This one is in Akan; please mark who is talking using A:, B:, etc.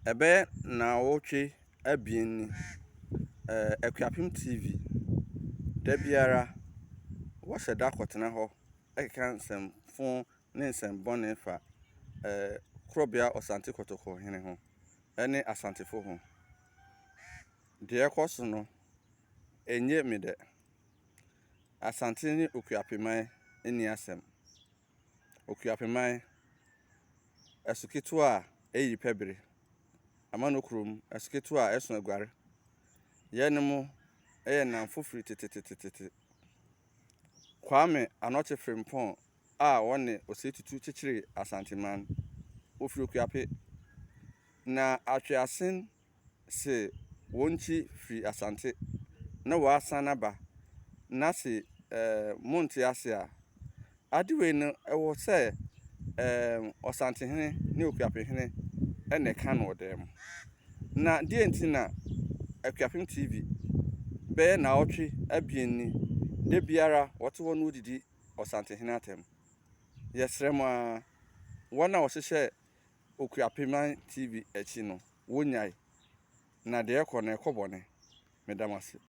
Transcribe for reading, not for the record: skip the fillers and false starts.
A: Ɛbɛyɛ naawɔtwe abien ni, Akuapem TV, da biara wɔhyɛ da kɔtena hɔ keka nsɛmfo ne nsɛmbɔne fa Korɔbea Ɔsante Kɔtɔkɔ hene ho ne Asantefo ho. Deɛ ɛkɔ so no, ɛnyɛ me dɛ. Asante ne Okuapeman nni asɛm. Okuapeman, ɛso ketewa a ɛyi pɛbere. Amano kurom, ɛso ketewa a ɛso aguare. Yɛne yɛ nnamfo firi tetetetete. Kwame Anɔkye Frimpong a wɔne Osei Tutu kyekyeree Asanteman, ofiri Okuape. Na Atweasen se wɔn nkyi firi Asante na wɔasan aba na se monte ase a, ade wei no ɛwɔ sɛ Ɔsantehene ne Okuapehene ɛna ɛka no wɔ dan mu. Na deɛ nti na Akuapem TV bɛyɛ naawɔtwe 2 ni, da biara wɔte hɔ no wɔdidi Ɔsantehene atɛm. Yɛsrɛ mo ara, wɔn a wɔhyehyɛ Okuapeman TV akyi no, wonnyae. Na deɛ ɛkɔ no, ɛkɔ bɔne. Meda mo ase.